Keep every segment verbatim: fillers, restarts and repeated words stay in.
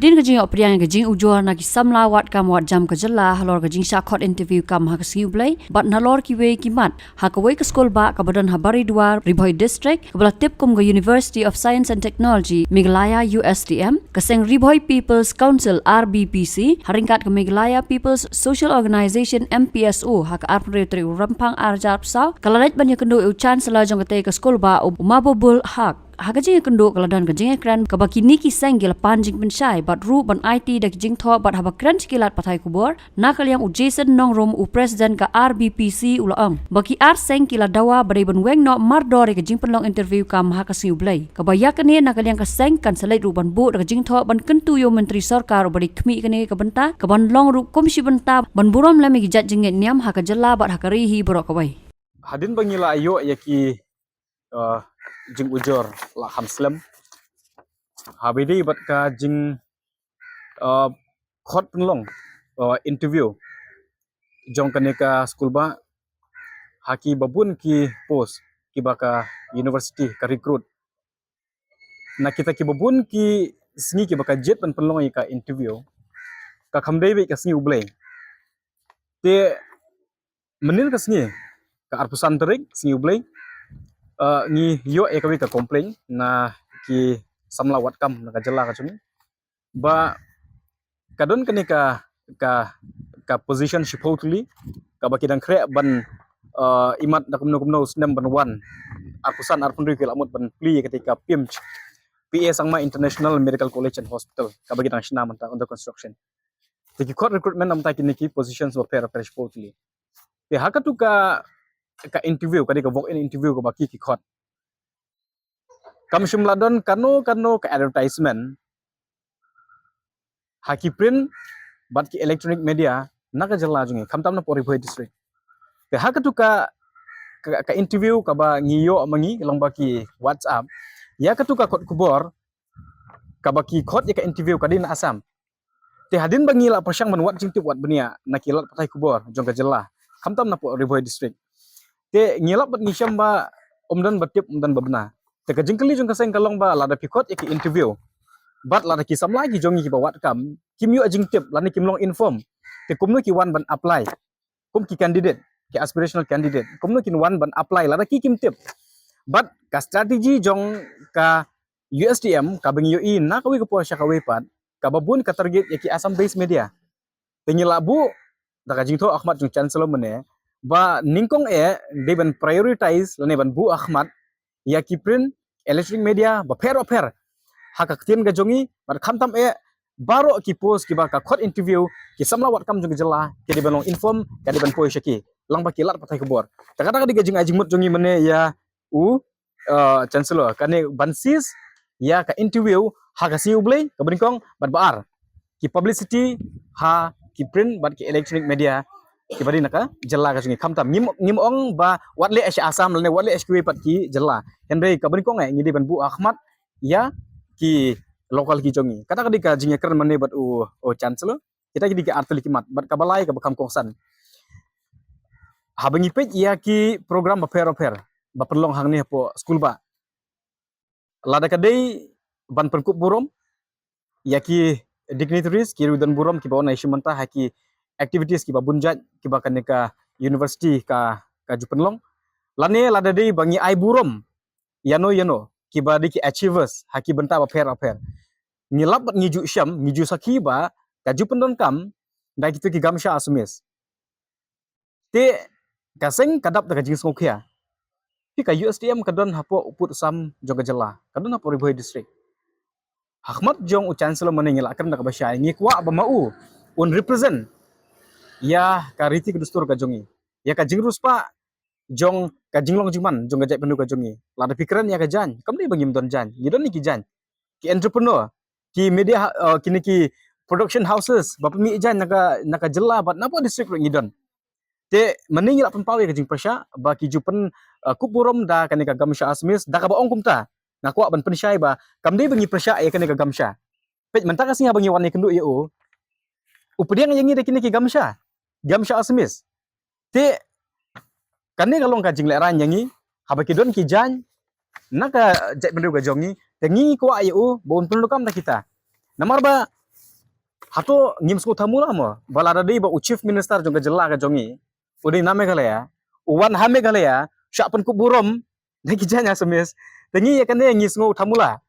Hadien ka jingïoh pdiang ïa ka jingujor na ki samla wad kam wad jam ka jylla halor ka jingshah khot interview kam ha ka sngi U Blei bad nalor kiwei ki mat, ha kawei ka skul bah kaba don ha Baridwar, Ri Bhoi District, kaba la tip kum ka University of Science and Technology Meghalaya, U S T M, ka seng Ri Bhoi People's Council, R B P C, ha ryngkat ka Meghalaya People's Social Organization, M P S O, ha ka arphew hynriew tarik u Rymphang arhajar arphew saw, ka la leit ban ïakynduh ïa u Chancellor jong katei ka skul bah, u Mahbubul Haq. Ha ka jingïakynduh ka la don ka jingïakren kaba kine ki seng ki la pan jingpynshai bad ruh ban aiti da ki jingthoh, bad haba kren sha ki lad pathai khubor, na ka liang u Jason Nongrum, u President ka R B P C, u la ong ba ki ar seng ki la dawa ba dei ban weng noh mardor ïa ka jingpynlong interview kam ha ka sngi U Blei, kaba ïa kane na ka liang ka seng kan sa leit ruh ban buh da ka jingthoh ban kyntu ïa u Myntri Sorkar uba dei khmih kane ka bynta, kaban long ruh kum shi bynta ban burom lem ïa ki jait jingngeit niam ha ka jylla bad ha ka ri hi baroh kawei. Hadien ba ngi la ïoh ïa ki, uh, jingujor la kham slem, haba ïadei bad ka jing, uh, khot pynlong, uh, interview jong kane ka skul bah, ha kiba bun ki post kiba ka university ka recruit. Na kita kiba bun ki sngi kiba ka jied ban pynlong ïa ka interview, ka kham dei beit ka sngi U Blei. Te mynnin ka sngi, ka arphew san tarik, sngi U Blei, uh, ngi ïoh ïa kawei ka complaint na ki samla wad kam na ka jylla ka jong ngi ba ka don kane ka, ka, ka position shiphew tylli kaba ki dang khreh ban, uh, imat da kumno kumno u snem ban wan, arphew san arphew hynriew ki la mut ban plie ïa katei ka PIMCH, P A Sangma International Medical College and Hospital, kaba ki dang shna mynta, under construction. Te ki khot recruitment namar kine ki positions bapher bapher shiphew tylli. Te ha katu ka, ka interview, ka dei ka walk-in interview kaba ki, ki khot, kam shym la don kano kano ka advertisement ha ki print bad ki electronic media na ka jylla jong ngi, khamtam na Ri Bhoi District. Te ha katu ka, ka, ka interview kaba ngi ïoh ma ngi lyngba ki WhatsApp, ïa katu ka kot khubor kaba ki khot ïa ka interview ka dei na Assam. Te hadien ba ngi la pyrshang ban wad jingtip wad bniah na ki lad pathai khubor jong ka jylla, khamtam na Ri Bhoi District, te ngi lap bad ngi shem ba ym don ba tip, ym don ba bna. Te ka jingkylli jong ka seng ka long ba lada phi khot ïa ki interview bad lada ki samla ki jong ngi kiba wad kam kim ïoh jingtip lane kim long inform, te kumno ki wan ban apply kum ki candidate, ki aspirational candidate, kumno kin wan ban apply lada ki kim tip? Bad ka strategy jong ka U S T M kaba ngi ïohi na kawei ka por sha kawei pat, kaba bun ka target ïa ki Assam based media. Te ngi la buh da ka jingthoh ha khmat jong Chancellor mynne ba nyngkong eh dei ban prioritize lane ban buh ha khmat ïa ki print, electronic media bapher bapher ha ka ktien ka jong ngi, bad khamtam eh baroh ki post kiba ka khot interview, ki samla wad kam jong ka jylla ki dei ban long inform, ka dei ban poi sha ki lyngba ki lad pathai khubor. Te kata ka dei ka jingai jingmut jong ngi mynne ïa u, uh, Chancellor, kane ban seize ïa ka interview ha ka sngi U Blei kaba nyngkong, bad ba ar, ki publicity ha ki print bad ki electronic media kiba dei na ka jylla ka jong ngi, khamtam. Ngim, ngim ong ba wat leh sha Assam lane wat leh sha kiwei pat ki jylla. Hynrei kaba nyngkong eh ngi dei ban buh ha khmat ïa ki local ki jong ngi. Kata ka dei ka jingïakren mynne bad u, u Chancellor. Kita ki dei ki ar tylli ki mat, bad kaba lai kaba kham kongsan, haba ngi peit ïa ki program bapher bapher ba pynlong hangne hapoh skul bah, lada ka dei ban pynkup burom ïa ki dignitaries, ki riewdon burom kiba wan ha shi mynta ha ki activities kiba bun jait kiba kane ka university ka, ka ju pynlong, lane lada dei ba ngi ai burom ïano ïano kiba dei ki achievers ha ki bynta bapher bapher, ngi lap bad ngi ju shem, ngi ju sakhi ba ka ju pyndonkam da kito ki gamsha Assamese. Te ka seng ka dap da ka jingsngewkhia. Phi, ka U S T M ka don hapoh u pud u sam jong ka jylla, ka don hapoh Ri Bhoi District. Ha khmat jong u Chancellor mynne ngi la kren da kaba shai, ngi kwah ba ma u un represent ïa ka riti ka dustur ka jong ngi, ïa ka jingriewspah jong ka jinglong jingman jong ka jaitbynriew ka jong ngi. Lada phi kren ïa ka jaiñ, kam dei ba ngim don jaiñ, ngi don ne ki jaiñ. Ki entrepreneur, ki media, uh, kine ki production houses ba pynmih jaiñ na ka, na ka jylla bad na poh district ruh ngi don. Te mynne ngi la pynpaw ïa ka jingpyrshah ba ki ju pyn, uh, kup burom da kane ka gamsha Assamese, da kaba ong kumta, nga kwah ban pynshai ba kam dei ba ngi pyrshah ïa kane ka gamsha. Peit mynta ka sngi haba ngi wan ïakynduh ïa u, u pdiang ïa ngi da kine ki gamsha, gamsha Assamese. Te kane ka long ka jinglehrain ïa ngi, haba ki don ki jaiñ na ka jaitbynriew ka jong ngi, te ngi kwah ïa u ba un pyndonkam da kita. Namar ba Hato ngim sngewthuh mo ba lada dei ba u Chief Minister jong ka jylla ka jong ngi u dei na Meghalaya, u wan ha Meghalaya, shah pynkup burom da ki jaiñ Assamese. Te ngi ïa kane ngi sngewthuh mo la?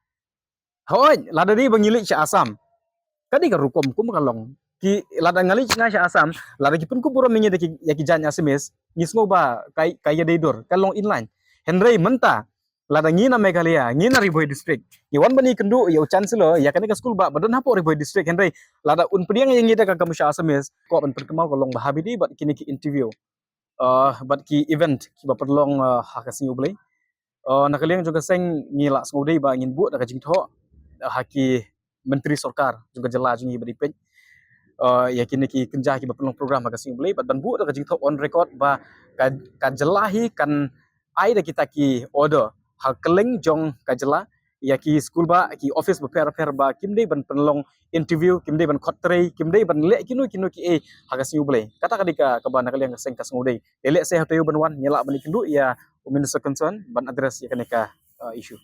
Hooid, lada dei ba ngi leit sha Assam, ka dei ka rukom kum ka long. Ki lada nga leit nga sha Assam, lada ki pynkup burom ïa ngi da ki, ïa ki jaiñ Assamese, ngi sngew ba ka, ka ïadei dur, ka long inline. Hynrei mynta lada ngi na Meghalaya, ngi na Ri Bhoi District, ngi wan ban ïakynduh ïa u Chancellor ïa kane ka skul ba, ba don hapoh Ri Bhoi District, hynrei lada un pdiang ïa ngi da ka kam sha Assamese, ka ban pynkynmaw ka long ba haba dei bad kine ki interview, uh, bad ki event kiba pynlong, uh, ha ka Sngi U Blei. Uh, na ka liang jong ka seng ngi la sngewdei ba ngin buh da ka jingthoh, uh, ha ki myntri sorkar jong ka jylla jong ngi ba dei peit, uh, ïa kine ki kynja kiba pynlong program ha ka Sngi U Blei, bad ban buh da ka jingthoh on record ba ka, ka jylla hi kan ai da kita ki order ha kylleng jong ka jylla ïa ki skul ba, ki office bapher bapher ba kim dei ban pynlong interview, kim dei ban khot trei, kim dei ban leh kino kino kiei ha ka Sngi U Blei. Kata ka dei ka, kaba na ka liang ka seng ka sngewdei. Te lehse hato ïa u ban wan, ngi lah ban ïakynduh ïa u minister concern ban address ïa kane ka, uh, issue.